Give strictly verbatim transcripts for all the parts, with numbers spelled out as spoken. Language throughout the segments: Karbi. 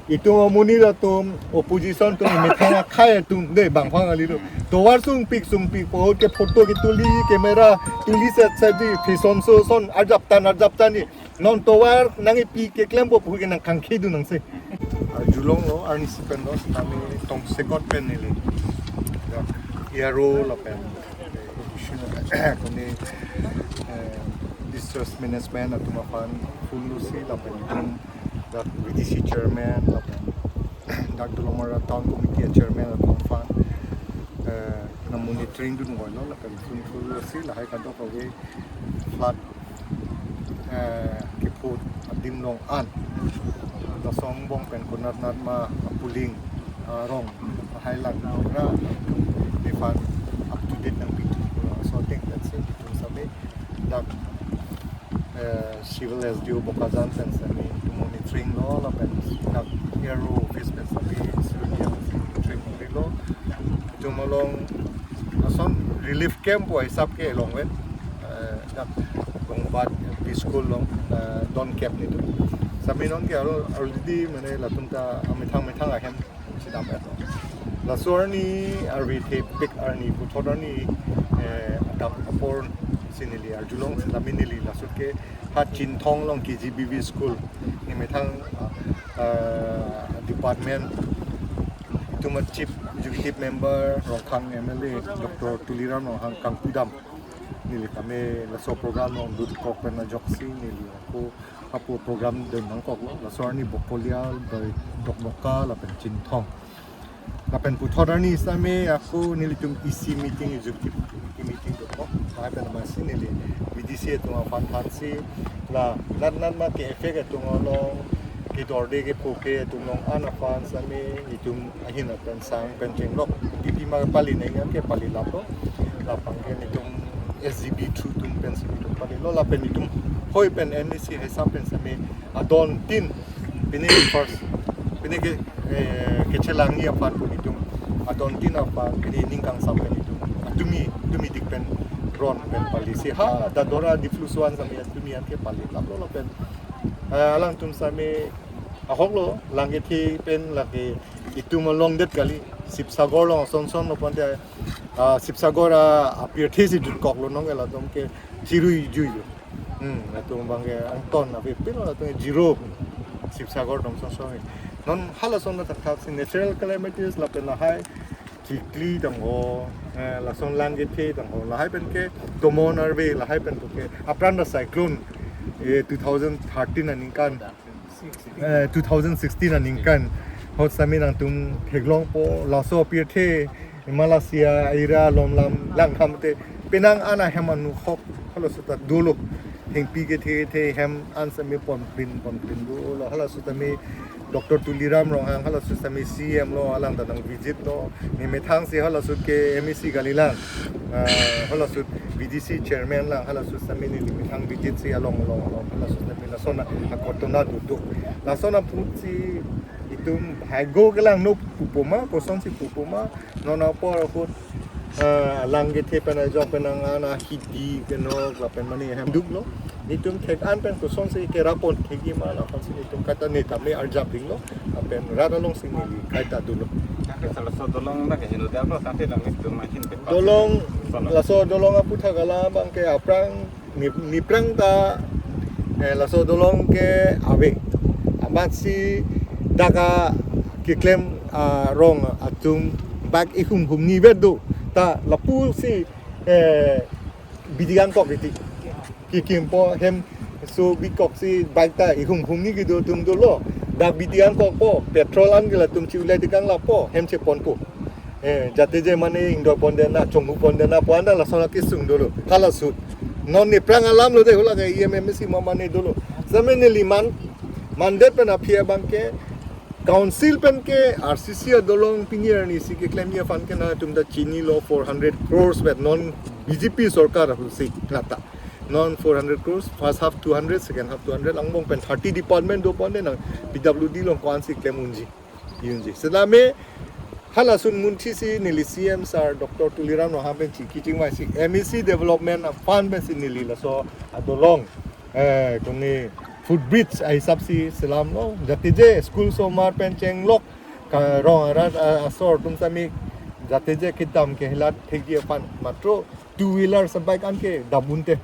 Itum amonit atum, opposition atum, imethang akhei atum, de bangphang alilo. Tovar sungpik sungpik, pohot ke photo ketuli, camera tuli set set di, phison so son, arjap tan, arjap tan di. Non tovar nangkepi keklempo pu ke nangkangkhi dun nangsi. Arjulonglo, arnisi pen lo, kami tongsekot pen neli. Ya, E R O lapen. Kami, eh, distress management atum aphan phone losi lapen itum dak V D C chairman lapen dak Dolamara town committee chairman atum aphan, eh, na monitoring dun ngoilo lapen phone phone losi lahai kadokave flood, eh, keput adim along an. Lason angbong pen konat nat ma apuling arong lahai lang ra nephan up to date nangpi tu. So I think that's it. Itum sami dak, eh, civil S D O Bokajan pen sami itum monitoring lo lapen dak E R O office pen sami civil monitoring lo. Itum along lason relief camp pu hisap ke longvet, eh, dak Longbat L P School along, eh, don kep nelitum. Sami non ke al-, already mane latum ta amethang methang ahem chedam-et lo. Laso arni arve thepik arni puthot arni, eh, adap apor si neli arjulong, sitame neli laso ke ha Chinthong along K G B V school nemethang, eh, department itum a-chief executive member Rongkhang M L A Doctor Tuliram Ronghang kangpudam neli tame laso program along dun kok pen ajoksi neli ako hapu program dun nangkoklo. Laso arni Bokolia, Doi Dokmoka lapen Chinthong. Lapen puthot arni sami ako nelitum E C meeting, executive committee meeting dokok. Lahai pen amatsi neli V D C atum aphan thansi la nat nat ma ke-affect atum along, kedorde kepuke atum along an aphan sami itum ahin pen sang pen chenglok. P P ma pali neng ke pali laplo. Lapang ke itum S G B through atum pen si itum palilo lapen itum hoi pen M A C hisap pen sami adon tin pini first pini ke, eh, kechelangji aphan pu itum adon tin aphan pini ning kangsam pen itum atumi tumi dik pen ron pen pali si ha Dadora Diphu laso an sami atumi an ke pali laplo lapen, eh, alangtum sami ahok lo lang kethe pen lake itum along det kali Sibsagar along son son lo pon te, ah, Sibsagar, ah, apirthe si dun koklo non ke latum ke chirui jui lo. Hmm, latum abang ke angton ave pil latum zero. Sibsagar dong son son. Non halason na thakthak si natural calamities lapen lahai chikli tangho, eh, lason lang kethe tangho, lahai pen ke tomon arve, lahai pen ke apran da cyclone, eh, two thousand thirteen aningkan, eh, two thousand sixteen aningkan, hot sami nangtum theklongpo, laso apirthe, Malaysia, Ira, Lomlam, Langham te, penang an ahem anu hok, halaso ta dolo, hengpi kethe kethe hem an sami ponpin, ponpin dolo, halaso ta me Doctor Tuliram Ronghang halaso sami C M lo, alang ta nang visit lo. Nemethang si halaso ke M A C kalilang, ah, halaso V D C chairman lang halaso sami neli methang visit si along along along halaso sami lason akotona duduk. Lason aput si itum bhaigo kelang no pupo ma, koson si pupo ma, non apor ahut, eh, lang kethe pen ajok pen nang ana hidi kenok lapen mane hem duklo. Itum thek an pen koson si kerapon thekji ma lapen si itum kaita ne tame arjap dinglo. Lapen rat along si neli kaita dolo. Tangte laso dolong na ke hino dak lo, tangte lang itum mahin ke pas. Dolong, solo. Laso dolong aphuthak alam abang ke aphrang ni, niprang ta, eh, laso dolong ke ave. Amatsi dak a keklem, ah, rong atum bak ihum humni vet do. Ta lapu si, eh, bidi angkok iti. Kikimpo hem so bikok si bak ta ihum humni kedo atum dolo. Dak bidi angkokpo, petrol an ke latum chi ulai dikang lapo, hem cheponpo. Eh, jate je mane ingdoi pon dena, chonghu pon dena, pu an ta lason akesung dolo. Halaso. Non niprang alam lo de hula ke E M M C ma mane dolo. Sami neli man, mandet pen aphi abang ke council pen ke R C C adolong pini arni si keklemji aphan ke nangtum ta chinilo four hundred crores vet non B J P sorkar ahut si lata. Non four hundred crores, first half two hundred, second half two hundred, angbong pen thirty department do pon de nang P W D along ko-an si klem unji. Unji. Sitame halason munthi si neli C M sir Doctor Tuliram Ronghang pen chingki chingvai si M A C development fund pen si neli laso adolong, eh, kuni footbridge ahisap si selam lo. Jatije school osomar pen chenglok, ka rong arat, ah, asor atum sami jatije kedam kehelat thekji aphan matro two wheelers, bike an ke dam un te.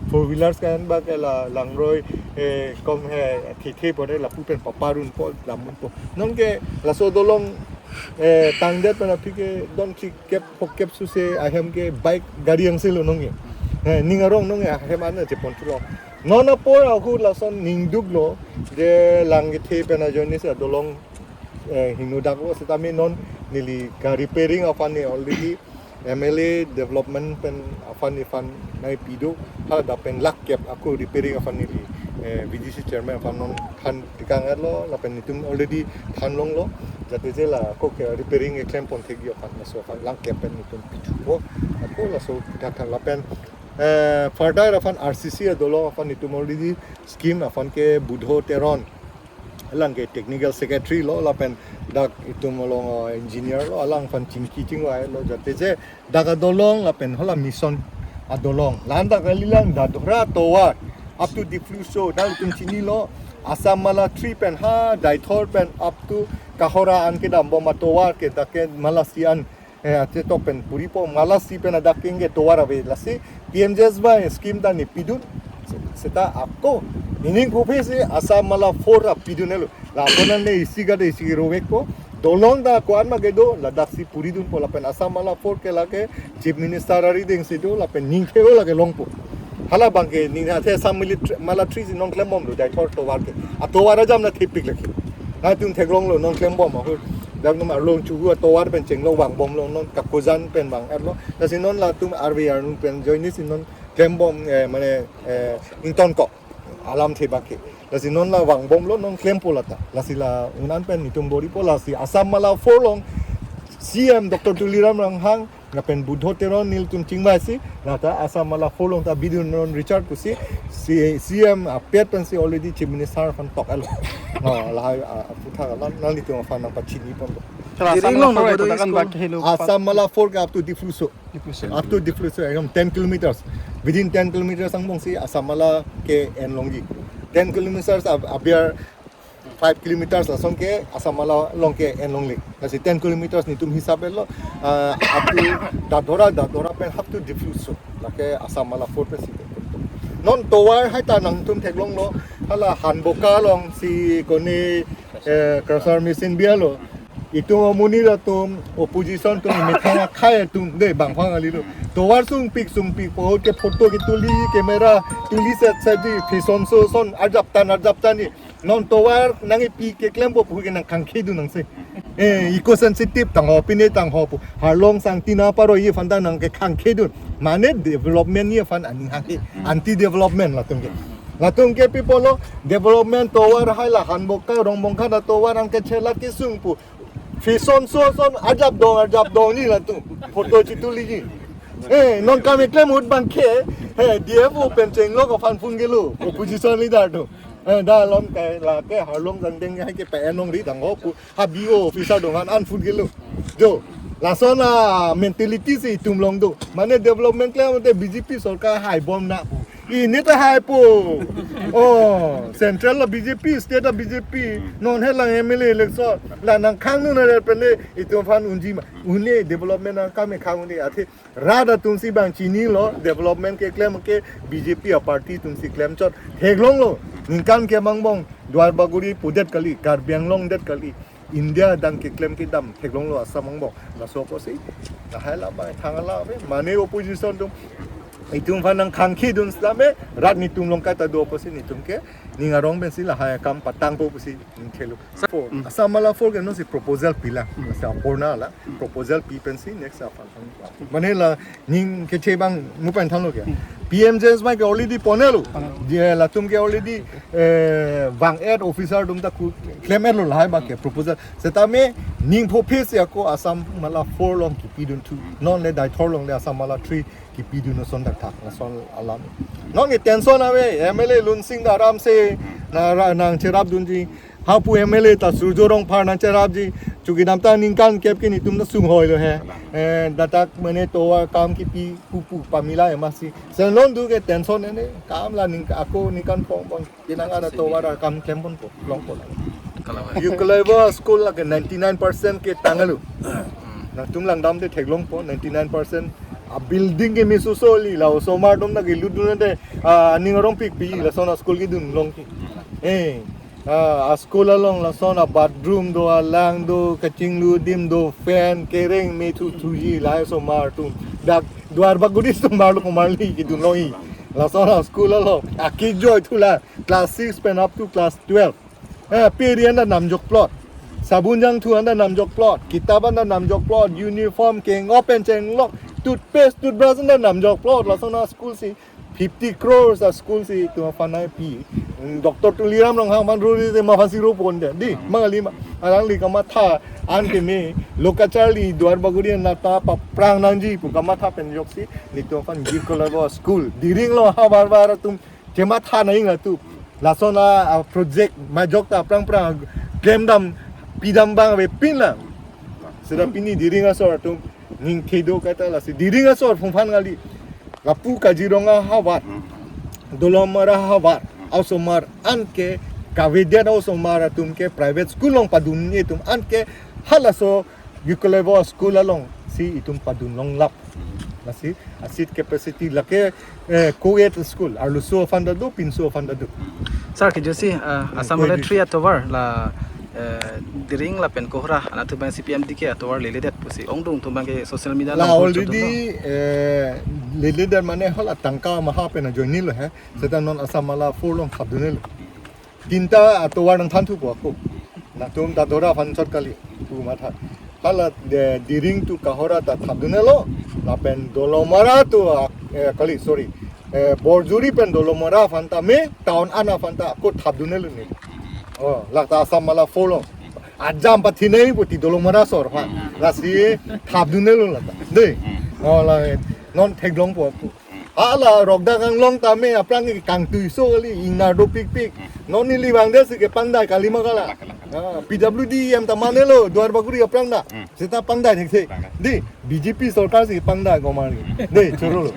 Four wheelers ke an ba ke la langroi, eh, kom he thithe pore lapu pen paparun po dam un po. Non ke laso dolong, eh, tangdet pen aphi ke don thik kep phok kep suse ahem ke bike gari angse lo nonke. Eh, ning arong nonke ahem an cheponthulo. Non apor ahut lason ningduk lo, je lang kethe pen ajoine si adolong, eh, hingno dak lo, setame non neli ka repairing aphan ne already M L A development pen aphan ne fund nangpi do, ha dak pen lakh kep ako repairing aphan neli, eh, V D C chairman aphan non than tikang lo, lapen netum already than longlo, jatije la ako ke repairing keklem pon thekji aphan laso aphan lakh kep pen netum pithupo, ako laso pithak than lapen, eh, further aphan R C C adolong aphan netum already scheme aphan ke Budho Teron, alang ke technical secretary lo, lapen dak itum along, uh, engineer lo, alang aphan chingki chingvai lo, jatije dak adolong lapen hala mission adolong. La-an dak kali lang Dadhora tovar up to Dipluso, dak itum chinilo, Assam Mala three pen ha Deithor pen up to Kohora an kedam bom atovar ke dak ke Mala isi an, eh, achetok pen puripo, Mala isi pen adak ke tovar ave, lasi P M G S Y scheme ta ne pidun. Se-, seta ako nening kopisi Assam Mala four ta pidun helo. Lapunan ne isi gade isi rovek po. Dolong ta ko-an ma kedo, ladak si puridun po lapen Assam Mala four ke lake Chief Minister arideng si do, lapen ning thero lake longpo. Hala abang ke ning athe Assam Mala three, Mala three si non klem bomlo, Deithor tovar ke. Atovar ajam na thepik lake. Nangtum theklonglo, non klem bom ahut. Dak non Arlong Chuhu atovar pen chenglok vang bomlo, non Kakojan pen vang-etlo. Lasi non latum R V R nun pen ajoine si non klem bom, eh, mane, eh, ingtonkok alamthe abang ke. Lasi non la vang bomlo, non klempo lata. Lasi la-an pen netum bor-ipo, lasi Assam Mala four along C M Doctor Tuliram Ronghang lapen Budho Teron nelitum chingvai si, lata Assam Mala four along ta bidun non Richard pusi, si C M apet pensi already Chief Minister aphan tok-etlo. No, lahai, ah, aphuthak alam nanglitum aphan nangpachini ponpo. Sir, Assam Dering Mala long four na itu bodo kan school. Bak helo. Assam Mala four ke up to Dipluso. Dipluso. Up to Dipluso, ekdom ten kilometers. Within ten kilometers angbong si Assam Mala ke en longji. Ten kilometers ab-, abiar five kilometers lason ke Assam Mala along ke en longle. Lasi ten kilometers netum hisap-etlo, ah, up to Dadhora, Dadhora pen up to Dipluso. Lake Assam Mala four pensi. Non tovar hai ta nangtum theklonglo, hala Hanboka along si kone, eh, crusher machine bialo. Itum amonit atum, opposition atum, methang akhai atum, de bang phang alilo. Tovar sungpik sungpik po ke photo ketuli, camera tuli set set di, fashion show ason arjap tan arjap tan di. Non tovar nangkepi keklempo pu ke nangkhangkhedun nangse. Eh, eco sensitive tangho, pine tangho pu. Harlong Sangtina paro ye aphan ta nangkekhangkhedun. Mane development ye aphan aning hanghe. Anti development latum ke. Latum ke people lo development tovar hai la Hanboka Rongbongkha ta tovar nangkechelat kesung pu. Fashion show ason arjap dong, arjap dong ni latum. Photo chituliji. Eh, non kam keklem ahut abang ke, eh, D F O pen chenglok aphan phone kelo, opposition leader atum. Eh, dak along ke lake Harlong Sangdeng hai ke P N Ongri tangho pu, ha B O officer atum aphan an phone kelo. Jo, lason a-mentality si itum along do. Mane development klem te B J P sorkar hai bom na pu. Pini ta haipo. Oh, central lo B J P, state lo B J P. Non helang M L A election. La nangkhang nun re pene itum aphan unji ma. Une development nangkam khang une athe. Rat atum si bang chinilo, development keklem ke B J P a-party atum si klemchot. Theklonglo. Ningkan ke mangbong Duar Bagori pudet kali, Karbi Anglong det kali. India adang keklem kedam theklonglo Assam angbong. Laso apotsi. Lahai la bang thang la ave. Mane opposition atum itum aphan nangkhangkhedun setame, rat netum along kaita do apotsi netum ke ning arong pensi lahai akam patangpo pusi ning thelo. Four. Mm. Assam Mala four ke non si proposal pila. Mm. Sa apor na la. Mm. Proposal pi pensi next aphan. Mane la ning keche bang mu pen thanlo ke. Mm. P M G S Y ke already ponelo. Ponelo. Dia latum ke already, eh, vang-et officer atum ta ku klem-etlo lahai bang ke proposal. Setame ning pho phis ya ko Assam Mala four along kipidun thu. Non le Deithor along le Assam Mala three kipidun ason thakthak, lason alam. Non ke tension ave, M L A Lunsing ta aram si na ra-, nangcherapdunji. Hapu M L A ta Surjya Rongphar nangcherapji. Chukidam ta ningkan kep ke netum ta sung hoi lo he. Eh, dadak mane tovar kam kipi pupu pamila ya masi. Selon du ke tension ene kam la ning ako ningkan pong pong. Kinang ada tovar kam klem ponpo, longpo. Kalau Euclid School lake ninety-nine percent ke tangalo. Nangtum langdamde theklongpo, ninety-nine percent. A building ke misusoli la osomar atum na ke ludun de, ah, aning arong pikpi lason a school kedun longpo. Eh, ah, a school along lason a bathroom do, alang do, kachinglu adim do, fan kereng me thu thuji la osomar atum. Dak Duarbagori osomar lo komarli kedun longji. Lason a school along akejoi thu la class six pen up to class twelve. Eh, peri anta namjok plot. Sabun jangthu anta namjok plot. Kitab anta namjok plot. Uniform keng open chenglok. Toothpaste, toothbrush anta namjok plot. Lason a school si fifty crores a school si tu aphan nangpi. Hmm, Doctor Tuliram Ronghang man ruri te ma aphan si ro pon de. Di, mangali ma. Alangli kamatha an ke me. Lo kacharli Duarbagori anta paprang nangji pu kamatha pen joksi. Netum aphan Euclid School. Diring lo havar var atum chematha nangji latum. Lason a, a project majok ta aphrang phrang klemdam pidam abang avepin la. Seta pini Diring asor atum ningke do kaita lasi Diring asor phungphan ngali. Lapu Kaziranga havar. Dolamara havar. Osomar an ke kavedet osomar atum ke private school along padunji atum an ke halaso Euclid School along si itum padun longlap. Lasi a seat capacity lake, eh, co-ed school, arloso aphan ta do, pinso aphan ta do. Sir, kejutsi, eh, Assam Hmm, Rifle three atovar la, eh, Diring lapen Kohora anatthu abang C P M D K atovar leledet pusi ongdung atum abang ke social media La along already, eh, leledet mane hala tangka maha pen ajoine lo he. Seta non Assam Mala four along thapdunlo. Tinta atovar nangthanthupo ako. Nangtum ta Dora aphan chot kali pu matha. Hala de Diring to Kohora ta thapdunlo. Lapen Dolamara to, ah, eh, kali, sorry. Eh, Borjuri pen Dolamara aphan ta me town an aphan ta ako thapdunlo ni. Oh, la ta Assam Mala four along. Ajam pathinei puti Dolamara asor aphan. Lasi thapdunlo la ta. De. Oh, la non theklongpo ako. Hala Rokdak Anglong ta me aphrang ke kangtui so kali ingnar dopikpik. Non neli vangdet si kepangdai kali ma kala. Ah, P W D M ta manelo Duarbagori aphrang ta. Hmm. Seta pangdai thekthe. Pangdai. Di, B J P sorkar si pangdai komarli. De, choro lo.